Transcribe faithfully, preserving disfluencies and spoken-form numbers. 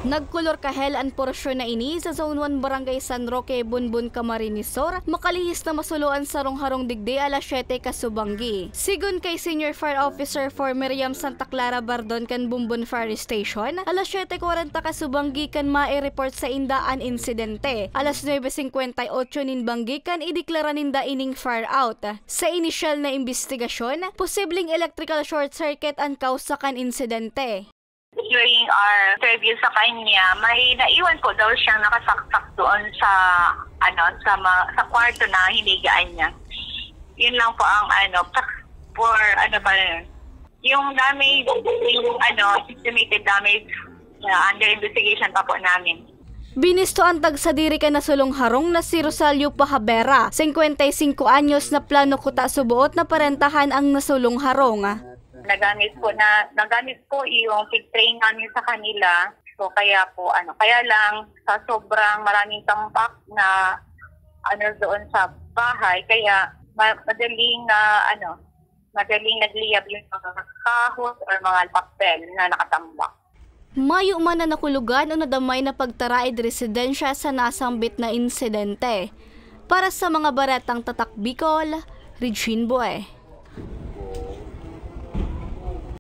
Nagkolor kahel an porsyon na ini sa Zone one Barangay San Roque, Bonbon, Camarines Sur, makalihis na masulo an sarong harong digdi alas siyete kasubanggi. Sigon kay Senior Fire Officer four Miriam Santa Clara Bardon kan Bonbon Fire Station, alas siyete kwarenta kasubanggi kan mai-report sa inda an insidente. Alas nuebe singkwenta y otso nin banggi kan ideklara ninda ining fire out. Sa inisyal na imbestigasyon, posibleng electrical short circuit an kausa kan insidente. During our interview sa kanya, may naiwan po daw siyang nakasaksak doon sa, ano, sa ma-, sa kwarto na hinigaan niya. Yun lang po ang, ano, pra-, for, ano pa yun. Yung damage, yung, ano, estimated damage, uh, under investigation pa po namin. Binisto an tagsadiri kan nasulong harong na si Rosalio Pahabera, singkwenta y singko anyos, na plano kuta suboot na parentahan ang nasulong harong. Nagamit po na, nagamit po yung pig-train namin sa kanila. So, kaya po, ano, kaya lang sa sobrang maraming tampak na, ano, doon sa bahay, kaya ma-, madaling na, ano, madaling nagliyab yung mga kahoy or mga papel na nakatambak. Mayo man na nakulogan o nadamay na pagtaraed residensya sa nasambit na insidente. Para sa mga baretang Tatak Bicol, Regine Boy.